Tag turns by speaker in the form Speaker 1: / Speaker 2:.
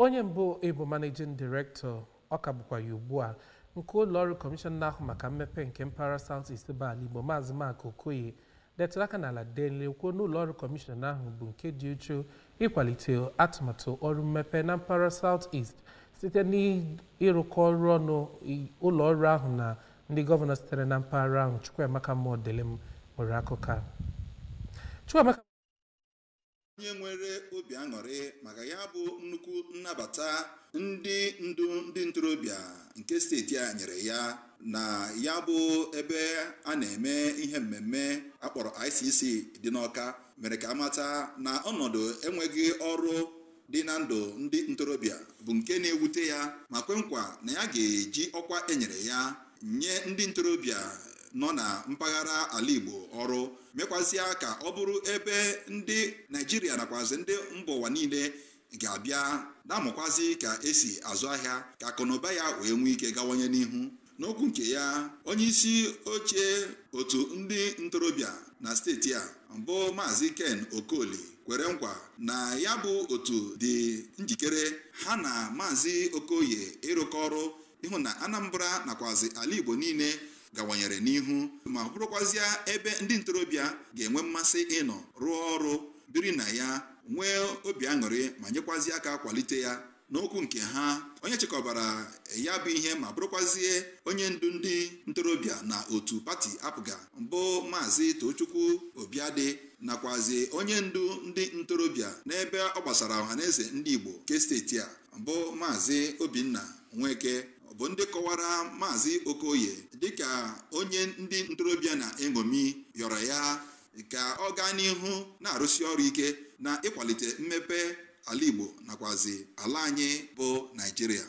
Speaker 1: Onye mbụ ịbụ Managing Director, ọ ka bụkwa ya ugbu a, nke ụlọọrụ Kọmishọn na-ahụ maka mmepe nke mpaghara South East bụ ala Igbo, Maazị Mark Okoye, detụrụ aka n'ala denle kwuo n'ụlọọrụ kọmishọn ahụ bụ nke dị uchu ịkwalite atụmatụ ọrụ mmepe na mpaghara South East site n'ịrụkọ ọrụ ọnụ ụlọọrụ ahụ na ndị gọvanọ sitere na mpaghara ahụ. Chukwuemeka Mmodelim nwere akụkọ a. Chukwuemeka.
Speaker 2: Onye nwere obi aṅụrị maka ya bụ nnukwu nnabata ndị ndu ndị ntorobịa nke steeti a nyere ya na ya bụ ebe a na-eme ihe mmemme akpọrọ ICC dị n'Ọka, mere ka amata na ọnọdụ enweghị ọrụ dị na ndụ ndị ntorobịa bụ nke na-ewute ya, ma kwe nkwa na ya ga-eji ọkwa enyere ya nye ndị ntorobịa nọ na mpaghara ala Igbo ọrụ, mekwazịa ka ọ bụrụ ebe ndị Naijiria nakwazi ndị mba ụwa niile ga-abịa na-amụkwazi ka esi azụ ahịa, ka akụnụba ya wee nwee ike gawanye n'ihu. N'okwu nke ya, onye isi oche otu ndị ntorobịa na steeti a mbụ, Maazị Ken Okoli, kwere nkwa na ya bụ otu dị njikere ha na Maazị Okoye ịrụkọ ọrụ ịhụ na Anambra nakwazi ala Igbo niile gawanyere n'ihu, ma bụrụkwazịa ebe ndị ntorobịa ga-enwe mmasị ịnọ rụọ ọrụ, biri na ya, nwee obi aṅụrị, ma nyekwazi aka kwalite ya. N'okwu nke ha, onye chịkọbara ya bụ ihe ma bụrụkwazie onye ndu ndị ntorobịa na otu pati APGA mbụ, Maazị Tochukwu Obiadị, nakwazi onye ndu ndị ntorobịa n'ebe ọ gbasara ọhaneze ndị Igbo nke steeti a mbụ, Maazị Obinna Nweke, bụ ndị kọwara Maazị Okoye dịka onye ndị ntorobịa na-eṅomi, yọrọ ya ka ọ gaa n'ihu na-arụsi ọrụ ike na ịkwalite mmepe ala Igbo nakwazi ala anyị bụ Naijiria.